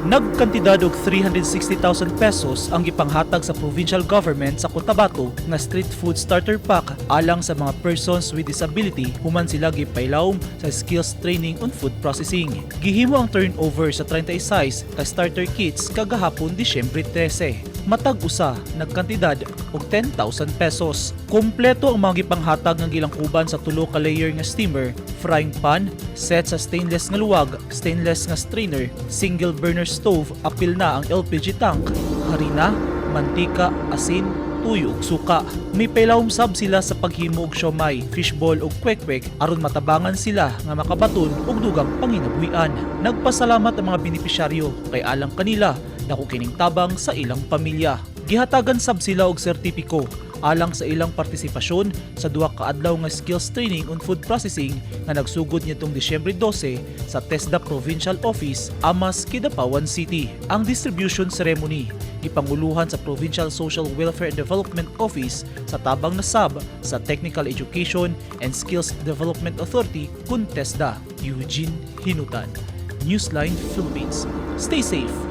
Nagkantidad og 360,000 pesos ang gipanghatag sa provincial government sa Cotabato nga street food starter pack alang sa mga persons with disability human sila gipailawom sa skills training on food processing. Gihimo ang turnover sa 36 ka starter kits kagahapon, Disyembre 13. Matag usa nagkantidad og 10,000 pesos. Kompleto ang mga gipanghatag nga gilangkuban sa tulo ka layer nga steamer, frying pan, set sa stainless nga luwag, stainless nga strainer, single burner stove, apil na ang LPG tank, harina, mantika, asin, tuyo ug suka. May pailawom sab sila sa paghimo og siomay, fishball ug kwek-kwek aron matabangan sila nga makabaton og dugang panginabuhian. Nagpasalamat ang mga benepisyaryo kay alang kanila dako kining tabang sa ilang pamilya. Gihatagan sab sila og sertipiko alang sa ilang partisipasyon sa duha ka adlaw nga skills training on food processing nga nagsugod nitong Disyembre 12 sa TESDA Provincial Office, Amas, Kidapawan City. Ang distribution ceremony gipanguluhan sa Provincial Social Welfare and Development Office sa tabang na sab sa Technical Education and Skills Development Authority kun TESDA, Eugene Hinutan. Newsline Philippines. Stay safe.